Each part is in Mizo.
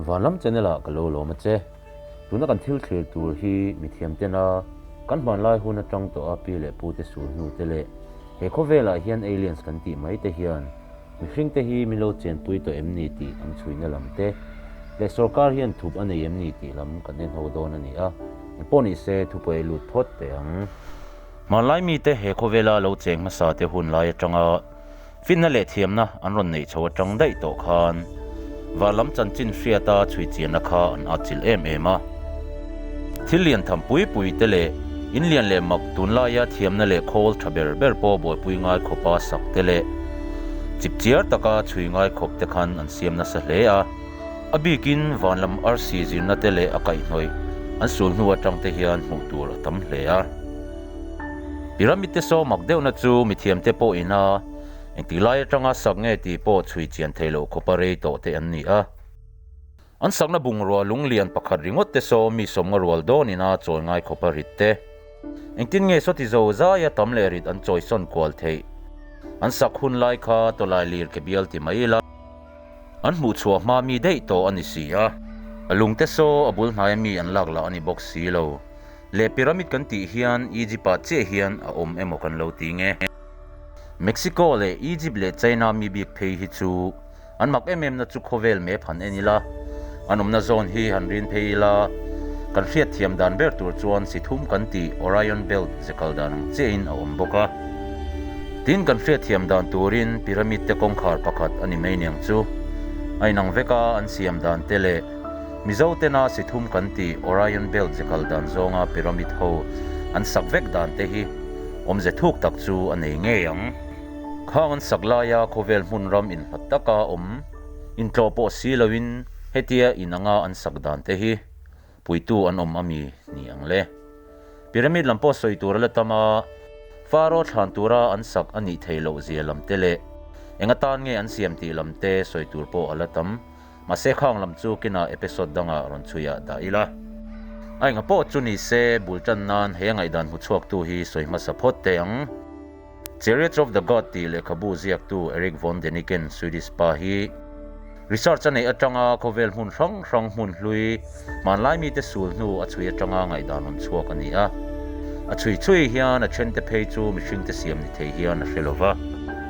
Vanlam channel ah ka lo lawm a che. Tuna kan thil thlir tur hi mithiam tena kan hmanlai hun atang tawh a pi leh pu te sul hnu te leh he khawvel ah hian aliens kan tih mai te hian mihring te hi min lo chenpui tawh em ni tih an chhuina lam te leh sorkar hian thup a nei em ni tih lam kan en ho dawn a ni a, engpawh ni se thupawi lut phawt teh ang. Hmanlai mite he khawvela lo cheng hmasa te hun lai atanga Finna leh thiamna an rawn neih chho atang daih tawh khan Vanlam chanchin hriata chhui chianna kha an atchilh em em a. Thil lian tham pui pui te leh in lian leh mak tunlaia thiamna leh khawl tha ber ber pawh buaipui ngai khawpa sak te leh chipchiar taka chhui ngai khawp te khan an siam nasa hle a. A bikin Vanlam arsi zirna te leh a kaihhnawih an sul hnu atang te hian hmuh tur a tam hle a. Pyramid te saw mak deuhna chu mithiamte pawh ina engtik lai atanga sak nge tih pawh chhui chian theih loh khawpa rei tawh te an ni a. An sakna bungrua lunglian pakhat ringawt te saw mi sawmnga rual dawn ina chawi ngai khawpa rit te. Engtin nge sawti zo zaia tam leh rit an chawi sawn kual theih? An sak hun lai kha tawlai lir ke bial ti mai ila. An hmuh chhuah hma mi daih tawh a ni si a. A lungte saw a bul hnaia mi an lak lah a ni bawk si lo. Leh pyramid kan tih hian Egypt ah chiah hian a awm emaw kan lo ti nge. Mexico leh Egypt leh China mi bik phei hi chu an mak em em na chu khawvel map han en ila, an awmna zawn hi han rin phei ila, kan hriat thiam dan ber tur chuan si thum kan tih Orion belt ze kal dan ang chiahin a awm bawk a. Tin kan hriat thiam dan turin pyramid te kawngkhar pakhat a ni mai niang chu. A inang vek a an siam dan te leh Mizo tena si thum kan tih Orion belt ze kal dan zawnga pyramid ho an sak vek dan te hi awmze thuk tak chu a nei ngei ang. Khang an sak laia khawvel hmun ram inhlat taka awm intlawh pawh si loin hetia inanga an sak dan te hi puitu an awm ami ni ang le. Pyramid lam pawh sawi tur a la tam a, Pharaoh thlan tura an sak a nih theih loh zia lam te leh eng atan nge an siam tih lam te sawi tur pawh a la tam. Mahse khang lam chu kinah episode dangah rawn chhuiah dah ila. A enga pawh chu ni se, bul tan nan he ngaihdan hmu chhuaktu hi sawi hmasa phawt teh ang. Chariots of the God tih lehkhabu ziaktu Erich von Däniken, Swedish pa hi research a neih atanga khawvel hmun hrang hrang hmun hlui hmanlai mite sul hnu a chhui atanga ngaihdan rawn chhuak a ni a. A chhui chhui hian a thente phei chu mihringte siam ni thei hian a hre lova.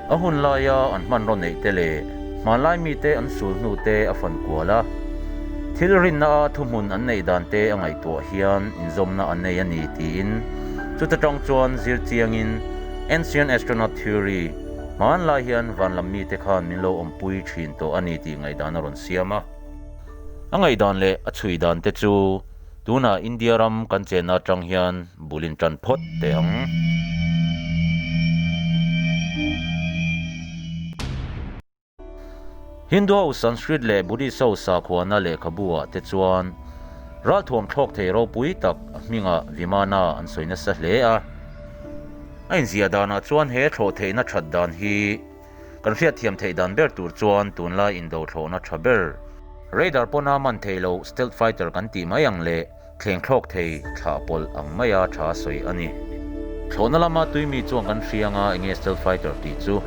A hun laia an hmanraw neih te leh hmanlai mite an sul hnu te a fan kual a, thil rinna a thuhmun an neih dan te a ngaihtuah hian inzawmna an nei a ni tiin chuta tang chuan zir chiangin Ancient Astronaut Theory hmanlai hian vanlam mite khan min lo awmpui thin tawh a ni tih ngaihdan a rawn siam a. A ngaihdan leh a chhui dan te chu Tunah India ram kan chenna atang hian bul in tan phawt teh ang. Hindu ho Sanskrit leh Buddhist ho sakhuana lehkhabu ah te chuan ralthuam thlawk thei ropui tak a hmingah Vimana an sawi nasa hle a. A inziah danah chuan he thlawh theihna that dan hi Kan hriatthiam theih dan ber tur chuan tunlai indo thlawhna tha ber, radar pawna man thei lo stealth fighter kan tih mai ang leh thleng thlawk thei thlah pawlh ang maia tha sawi a ni. Thlawhna lama tuimi chuan kan hria anga enge stealth fighter tih chu,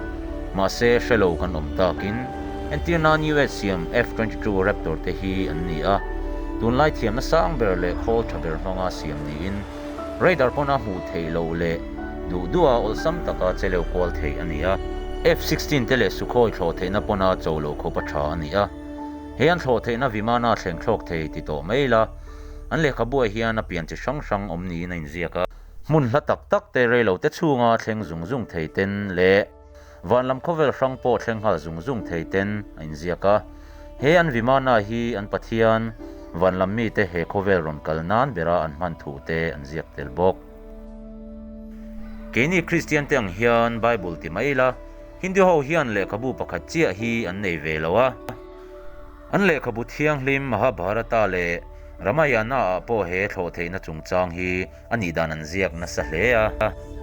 mahse hre lo kan awm takin entir nan US siam F-22 Raptor te hi an ni a, tunlai thiamna sang ber leh khawl tha ber hmanga siam niin Radar pawna hmuh theih loh leh duh duha awlsam taka che leu kual theih a ni a. F-16 te leh Sukhoi thlawh theihna pawna cho loh khawp a tha a ni a. He an thlawh theihna Vimana thleng thlawk thei ti tawh mai ila, an lehkhabuah hian a pian chi hrang hrang awm niin a inziak a. Hmun hla tak tak te reilo te chhunga thleng zung zung thei ten leh Van lam khawvel hrang pawh thleng nghal zung zung thei ten a inziak a. He an Vimana hi an Pathian, van lam mite he khawvel rawn kal nan bera an hman thu te an ziak tel bawk. Keini Kristian te ang hian Bible ti mai ila, Hindu ho hian lehkhabu pakhat chiah hi an nei ve lo a. An lehkhabu thianghlim Mahabharata leh Ramayana ah pawh he thlawh theihna chungchang hi A nih dan an ziak nasa hle a.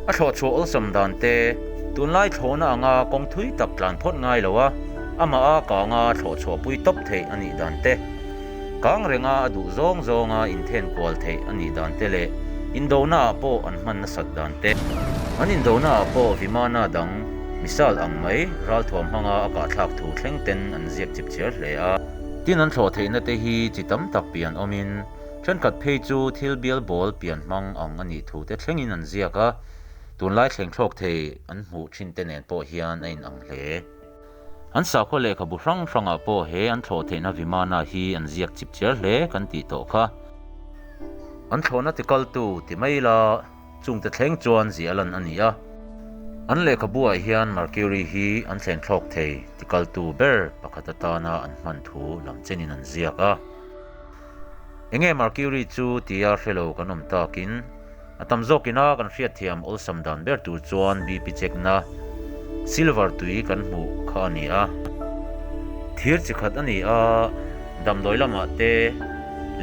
A thlawh chhuah awlsam dan te, tunlai thlawhna anga kawng thui tak tlan phawt ngai lo a, amah a kanga thlawh chhuah pui tawp theih a nih dan te, kang renga a duh zawng zawnga inthen kual theih a nih dan te leh indona ah pawh an hman nasat dan te. An indona ah pawh Vimana dang, missile ang mai, ralthuam hmanga a kahthlak thu thleng ten an ziak chip chiar hle a. Tin an thlawh theihna te hi chi tam tak pian awmin thenkhat phei chu thil bial bawl pian hmang ang a nih thu te thlengin an ziak a, tunlai thleng thlawk thei an hmuh thin te nen pawh hian a inang hle. An sakhaw lehkhabu hrang hrangah pawh he an thlawh theihna Vimana hi an ziak chip chiar hle kan tih tawh kha. An thlawhna tikaltu ti mai la chungte thleng chuan ziah lan a ni a. An lehkhabuah hian Mercury hi an thleng thlawk thei tikaltu ber pakhat atana an hman thu lam chenin an ziak a. Enge Mercury chu tia hre lo kan awm takin A tam zawkina kan hriatthiam awlsam dan ber tur chuan BP check-na silver tui kan hmuh kha a ni a. Thir chi khat a ni a, damdawi lamah te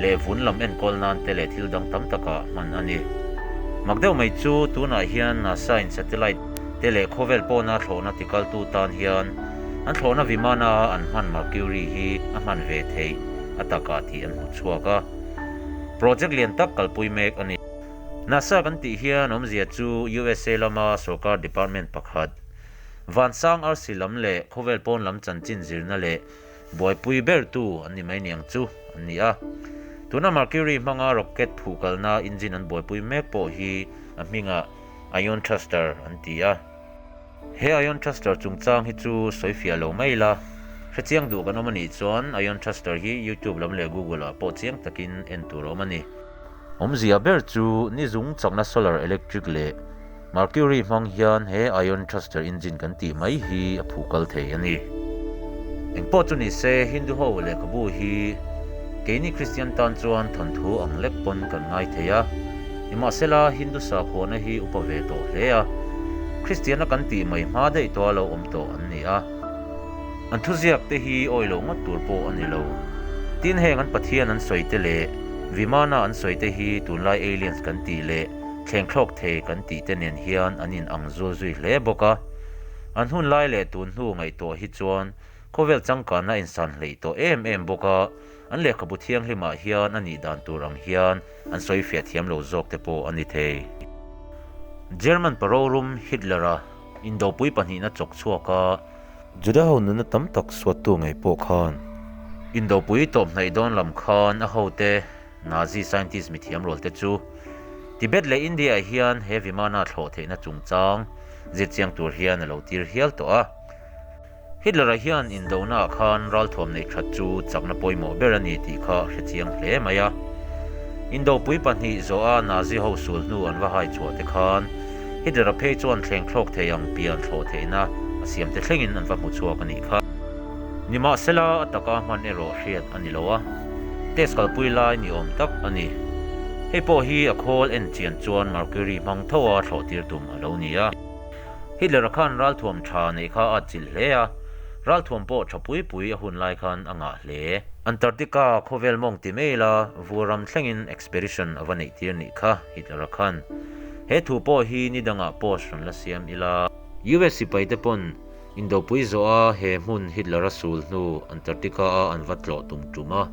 leh vun lam enkawl nan te leh thil dang tam takah hman a ni. Mak deuh mai chu tunah hian NASA in satellite te leh khawvel pawna thlawhna tikaltu tan hian an thlawhna Vimana a an hman Mercury hi a hman ve theih a takah tih an hmu chhuak a. Project lian tak kalpui mek a ni. NASA kan tih hian awmzia chu USA lama sorkar department pakhat, Vansang arsi lam leh khawvel pawn lam chanchin zirna leh buaipui bertu an ni mai niang chu an ni a. Tuna Mercury hmanga rocket phuh kalna engine an buaipui mek pawh hi a hmingah Ion Thruster an ti a. He Ion Thruster chungchang hi chu sawi fiah lo mai la, hrechiang duh kan awm a nih chuan Ion Thruster hi YouTube lam leh Google ah pawh chiang takin en tur a awm a ni. Awmzia ber chu ni zung chakna solar electric leh mercury hmang hian he Ion Thruster engine kan tih mai hi a phuh kal thei a ni. Engpawh chu ni se Hindu ho lehkhabu hi keini Kristian tan chuan thawnthu ang lek pawn kan ngai thei a, nimahsela Hindu sakhuana hi upa ve tawh hle a, Kristiana kan tih mai hma daih tawha lo awm tawh an ni a. An thuziak te hi awi lo ngawt tur pawh a ni lo. Tin heng an Pathian an sawi te leh Vimana an sawi te hi tunlai aliens kan tih leh thleng thlawk thei kan tih te nen hian an in ang zul zui hle bawk a. An hun lai leh tun hnu ngaihtuah hi chuan khawvel changkanna a insan hleih tawh em em bawk a, an lehkhabu thianghlimah hian a nih dan tur ang hian an sawi fiah thiam lo zawk te pawh a ni thei. German parorum Hitler-a indopui pahnihna chawk chhuak a, Juda ho nunna tam tak suattu ngei pawh khan indopui tawp hnaih dawn lam khan a hote Nazi scientist mithiam rual te chu Tibet leh India-ah hian he Vimana thlawh theihna chungchang zirchiang tur hian a lo tir hial tawh a. Hitler-a hian indonaah khan ralthuam neih that chu chakna pawimawh ber a ni tih kha a hrechiang hle mai a. Indopui pahnih zawha Nazi ho sul hnu an va hai chhuah te khan Hitler-a phei chuan thleng thlawk thei ang pian thlawh theihna a siam te thlengin an va hmu chhuak a nih kha. Nimahsela a taka hman erawh hriat a ni lo a, test kalpui lai ni awm tak a ni. Hei pawh hi a khawl en chian chuan Mercury hmang tho a thlawh tir tum a lo ni a. Hitler-a khan ralthuam tha neih kha a atchilh hle a, ralthuam pawh tha pui pui a hun lai khan a ngah hle. Antarctica khawvel mawng ti mai la vur ram thlengin expedition a va neih tir nih kha Hitler-a khan. He thu pawh hi ni dangah post rawn la siam ila. US sipai te pawn Indopui zawha he hmun Hitler-a sul hnu Antarctica-a an va tlawh tum tum a,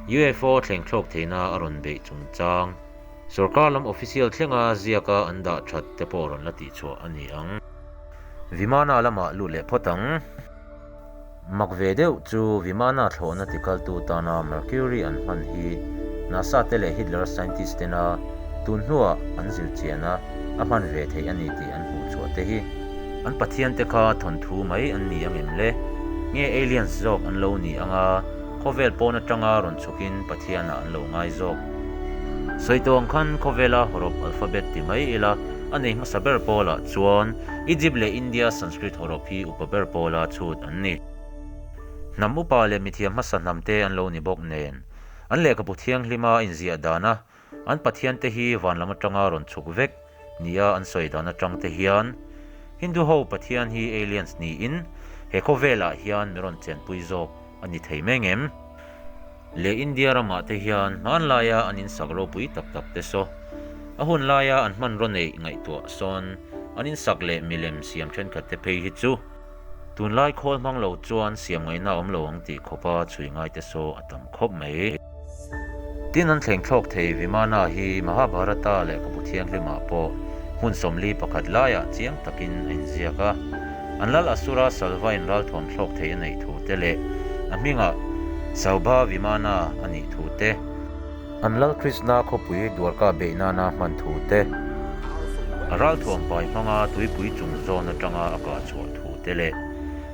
UFO thleng thlawk theihna a rawn beih chungchang Sorkar lam official thlenga ziaka an dah that te pawh rawn la tihchhuah a ni ang. Vimana lamah lut leh phawt ang. Mak ve deuh chu Vimana thlawhna tikaltu tana Mercury an hman hi NASA te leh Hitler scientist tena tun hnuah an zir chian a, a hman ve theih a ni tih an hmuh chhuah te hi. An pathian te kha thawnthu mai an ni ang em le? Nge aliens zawk an lo ni ang a, khawvel pawn atanga rawn chhukin pathianah an lo ngai zawk? Sawi tawh ang khan khawvela hawrawp alphabet ti mai ila a nei hmasa ber pawlah chuan Egypt leh India Sanskrit hawrawp hi upa ber pawla chhut an ni. Hnam upa leh mithiam hmasa hnam te an lo ni bawk nen an lehkhabu thianghlima inziah dana An pathiante hi van lam atanga rawn chhuk vek nia an sawi dan atang te hian Hindu ho pathian hi aliens niin he khawvelah hian mi rawn chenpui zawk a ni thei mai ngem? Leh India ramah te hian hmanlaia an insak ropui tak tak te saw a hun laia an hmanraw neih ngaihtuah sawn an insak leh milem siam thenkhat te phei hi chu tunlai khawl hmang lo chuan siam ngaihna awm lo ang tih khawpa chhui ngai te saw a tam khawp mai. Tin an thleng thlawk thei Vimana hi Mahabharata lehkhabu thianghlimah pawh hmun 41 laiah chiang takin a inziak a. An lal Asura Salvain ralthuam thlawk thei a neih thu te leh a hmingah Saubha Vimana a nih thu te, an Lal Krishna khawpui Dwarka beih nana hman thu te, a ralthuam pai hmanga tuipui chung zawn atanga a kah chhuah thu te leh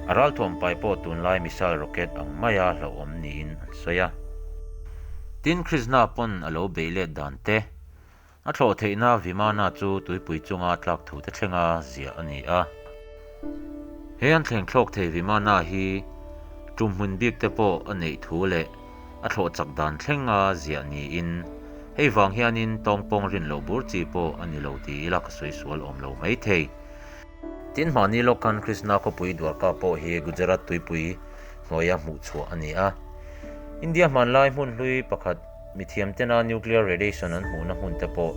a ralthuam pai pawh tunlai missile rocket ang maia hlauhawm niin an sawi a. Tin, Krishna pawn a lo beih let dan te, A thlawh theihna Vimana chu tuipui chunga tlak thu te thlenga ziah a ni a. He an thleng thlawk thei Vimana hi tum hmun bik te pawh a neih thu leh a thlawh chak dan thlenga ziah niin hei vang hianin tawngpawng rin loh bur chi pawh a ni lo ti ila ka sawi sual awm lo mai thei. Tin hmahni lawk khan Krishna khawpui Dwarka pawh hi Gujarat tuipui hnuaia hmuh chhuah a ni a. India hmanlai hmun hlui pakhat Mithiam tena nuclear radiation an hmuhna hmun te pawh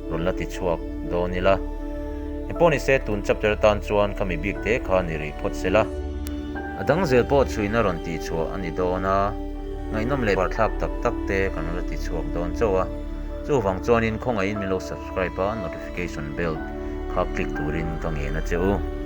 rawn la ti chhuak dawn ila. Engpawh nise tun chapter atan chuan ka mi bik te kha ni rih phawt sela. A dang zel pawh chhuina rawn tih chhuah a ni dawn a, ngaihnawm leh barthlak tak tak te kan la ti chhuak dawn chauh a. Chuvang chuanin khawngaihin min lo subscribe a, notification bell kha click turin ka ngen a che u.